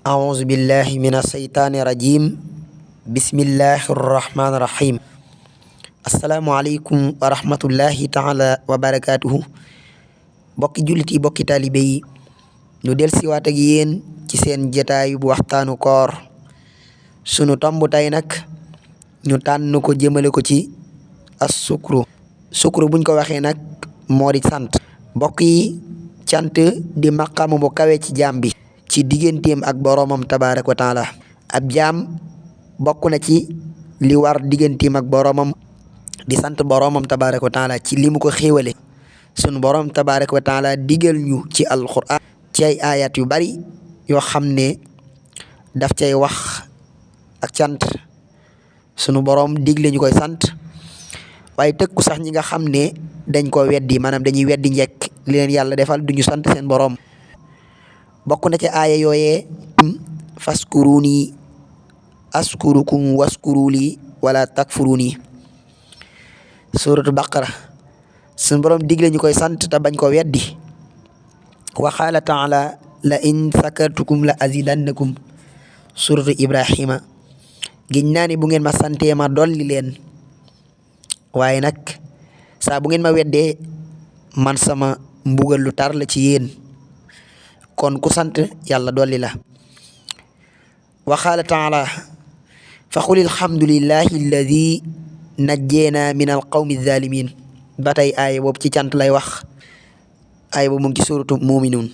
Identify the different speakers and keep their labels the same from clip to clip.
Speaker 1: أعوذ بالله من الشيطان الرجيم بسم الله الرحمن الرحيم السلام عليكم ورحمة الله تعالى وبركاته bokki jullit yi bokki taalibe yi ñu del siwaat ak yéen ci seen jataayu bu waxtaanu koor sunu tomb tey nag ñu tànn ko jëmale ko ci as sukru buñ ko waxee nag moo di sant mbokk yi cant di maqaama bu kawe ci jaam bi ci digganteem ak boroomam tabaaraka wa taala ab jaam bokk na ci li war digganteem ak boroomam di sant boroomam tabaaraka wa taala ci li mu ko xéewale sunu boroom tabaaraka wa taala digal ñu ci alquran ci ay ayat yu bari yoo xam ne daf cay wax ak cant sunu boroom digle ñu koy sant waaye tëkku sax ñi nga xam ne dañ ko weddi maanaam dañuy weddi njekk li leen yàlla defal duñu sant seen boroom bokk na ci aaya yooyee faskuruni askurukum waskuruli wala takfuruni suratu baqara suñu boroom digle ñu koy sant te bañ ko weddi wa qaala taala la in sakartukum la azidannakum suratu ibrahima giñ naa ni bu ngeen ma santee ma dolli leen waaye nag saa bu ngeen ma weddee man sama mbugal lu tar la ci yéen kon ku sant yàlla dolli la wa qaala taala fa qul alhamdulillahi alladi najjeena min alqawmi alzalimin ba tey aaya boobu ci cant lay wax aaya boobu mu ngi ci suratu muminuun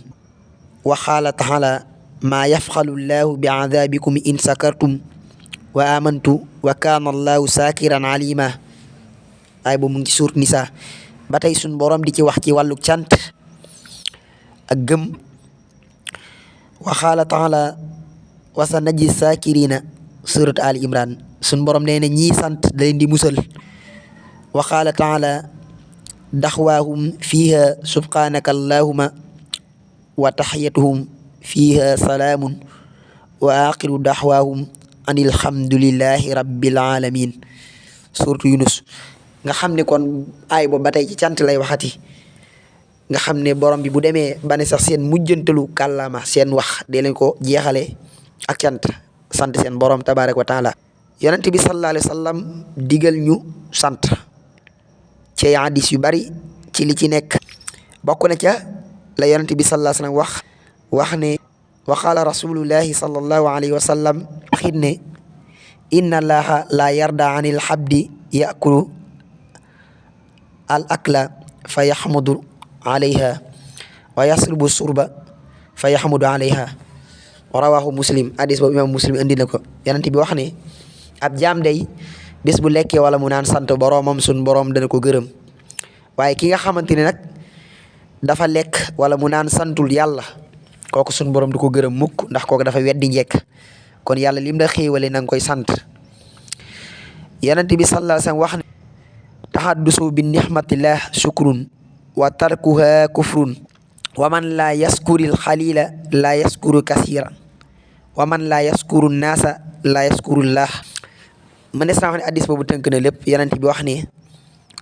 Speaker 1: wa qaala taala maa yafxalu llahu bi adabikum in sakartum wa amantu wa kaana allahu sakiran alima aaya boobu mu ngi ci surat nisa ba tey suñ boroom di ci wax ci wàllu cant ak gëm wa qaala taala wa sa najzi sakirina surat ali imran suñ boroom nee na ñii sant da leen di musal wa qaala taala daxwaahum fiiha subhanaka allahuma wa taxiyatuhum fiiha salaamun wa axiru daxwaahum an alhamdulillahi rabbil alamin suratu yunus nga xam ne kon aay boobu ba tey ci cant lay waxati nga xam ne borom bi bu demee ba ne sax seen mujjantalu kàllaama seen wax dee leen ko jeexale ak cant sant seen borom tabaaraka wa taala yonent bi sallallahu alayhi wa sallam digal ñu sant ci hadis yu bari ci li ci nekk bokk na ca la yonent bi sallallahu alayhi wa sallam wax ne wa qaala rasulullahi sallallahu alayhi wa sallam waxit ne inna allaha la yarda anil abdi yakulu al akla fa yaxmudu alayha wa yasrubu surba fa yaxmudu alayha rawahu muslim hadis boobu imam muslim indi na ko yonent bi wax ne ab jaam day bis bu lekkee wala mu naan sant boroomam sun boroom dana ko gërëm waaye ki nga xamante ne nag dafa lekk wala mu naan santul yàlla kooku sun boroom du ko gërëm mukk ndax kooku dafa weddi njekk kon yàlla lim la xéewale na nga koy sant yonent bi sallallahu alayhi wa sallam wax ne tahaddusu bi nihmatillah shukrun wa tarkuha kufrun wa man la yaskuril xalila la yaskuru kasiran wa man la yaskuru naasa la yaskurullah man des naa wax ne addis boobu tënk na lépp yonent bi wax ne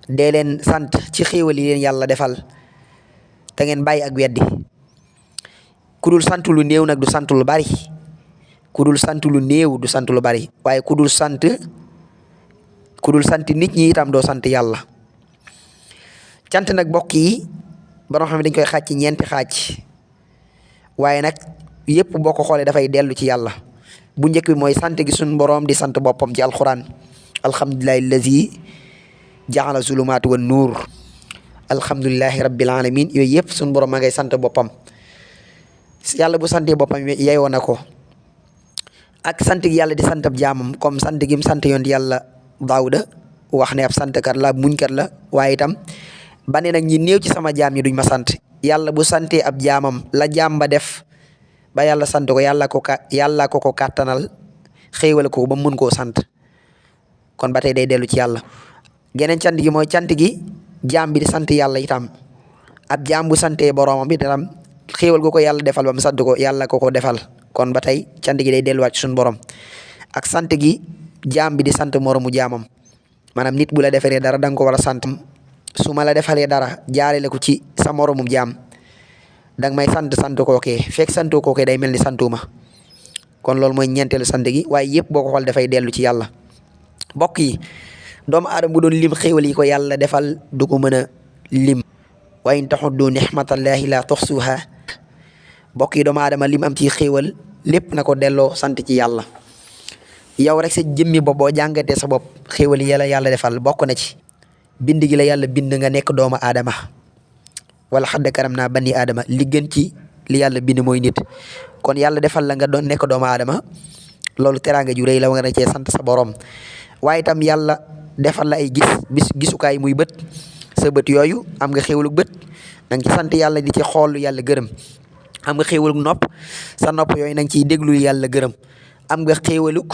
Speaker 1: dee leen sant ci xéewal yi leen yàlla defal te ngeen bàyyi ak weddi ku dul sant lu néew nag du sant lu bari ku dul sant lu néew du sant lu bari waaye ku dul sant nit ñi itam doo sant yàlla cant nag mbokk yi ba xam ne dañ koy xaaj ci ñeenti xaaj waaye nag yépp boo ko xoolee dafay dellu ci yàlla bu njëkk bi mooy sant gi suñ boroom di sant boppam ci alquran alhamdulillahi allazi jaala zulumaati wan nuur alhamdulillahi rabbil alamin yooyu yëpp suñ boroom ma ngay sant boppam yàlla bu santee boppam yeyoo na ko ak sant gi yàlla di sant ab jaamam comme sant gi mu sant yoon yàlla daawuda wax ne ab santkat la muñkat la waaye itam ba ne nag ñi néew ci sama jaam ñi duñ ma sant yàlla bu santee ab jaamam la jaam ba def ba yàlla sant ko yàlla ko kàttanal xéewal ko ba mun koo sant kon ba tey day dellu ci yàlla geneen cant gi mooy cant gi jaam bi di sant yàlla itam ab jaam bu santee boroomam bi itam xéewal ko yàlla defal ba mu sant ko yàlla ko defal kon ba tey cant gi day delluwaat ci suñu borom ak sant gi jaam bi di sant moromu jaamam maanaam nit bu la defaree dara da nga ko war a sant su ma la defalee dara jaarale ko ci sa moromum jaam danga may sant kookee fekk santoo kookee day mel ni santuma kon loolu mooy ñeenteelu sant gi waaye yëpp boo ko xool dafay dellu ci yàlla. mbokk yi doomu aadama bu doon lim xéewal yi ko yàlla defal du ko mën a lim. wa in taxuddu nixmatallahi la tuxsuha. mbokk yi doomu aadama lim am ci xéewal lépp na ko delloo sant ci yàlla. yow rek sa jëmmi bopp boo jàngatee sa bopp xéewal yi yàlla defal bokk na ci bind gi la yàlla bind nga nekk doomu aadama. wala xadd karam naa bani aadama li gën ci li yàlla bind mooy nit. kon yàlla defal la nga doon nekk doomu aadama loolu teraanga ju rëy la nga na cee sant sa borom. waaye itam yàlla defal la ay gisukaay muy bët. sa bët yooyu am nga xéewalug bët na nga ci sant yàlla di ci xool yàlla gërëm. am nga xéewalug nopp sa nopp yooyu na nga ciy déglu yàlla gërëm. am nga xéewalug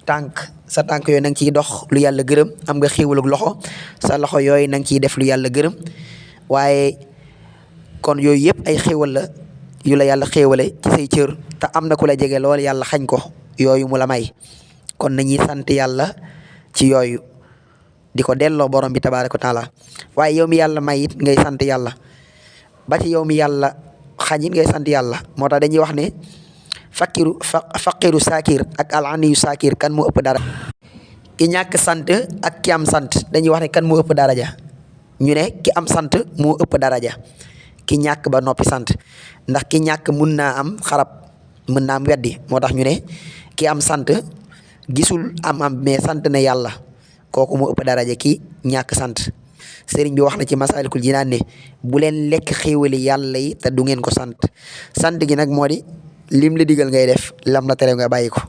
Speaker 1: tànk sa tànk yooyu na nga ciy dox lu yàlla gërëm. am nga xéewalug loxo sa loxo yooyu na nga ciy def lu yàlla gërëm. waaye kon yooyu yëpp ay xéewal la yu la yàlla xéewale ci say cër te am na ku la jege lool yàlla xañ ko yooyu mu la may. kon nañuy sant yàlla ci yooyu di ko delloo borom bi tabaaraka wa taala. waaye yow mi yàlla may it ngay sant yàlla ba ci yow mi yàlla xañ it ngay sant yàlla. moo tax dañuy wax ne faqiru saakir ak alaniyu saakir kan moo ëpp dara. ki ñàkk sant ak ki am sant dañuy wax ne kan moo ëpp daraja. ñu ne ki am sant moo ëpp daraja ki ñàkk ba noppi sant ndax ki ñàkk mun naa am xarab mën naa am weddi. moo tax ñu ne ki am sant gisul am mais sant na yàlla kooku moo ëpp daraja ki ñàkk sant. sëriñ bi wax na ci Masaalikul Jinaan ne bu leen lekk xéewali yàlla yi te du ngeen ko sant. sant gi nag moo di lim la digal ngay def lam la tere nga bàyyi ko.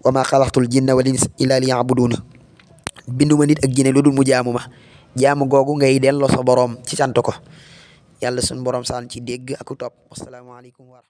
Speaker 1: wa maa xalaqtul jinna wal insa illa liya'buduuna. binduma nit ak jinne lu dul mu jaamu ma. jaamu googu ngay delloo sa boroom ci sant ko. yàlla sunu boroom saan ci dégg ak topp. wasalaamaaleykum wa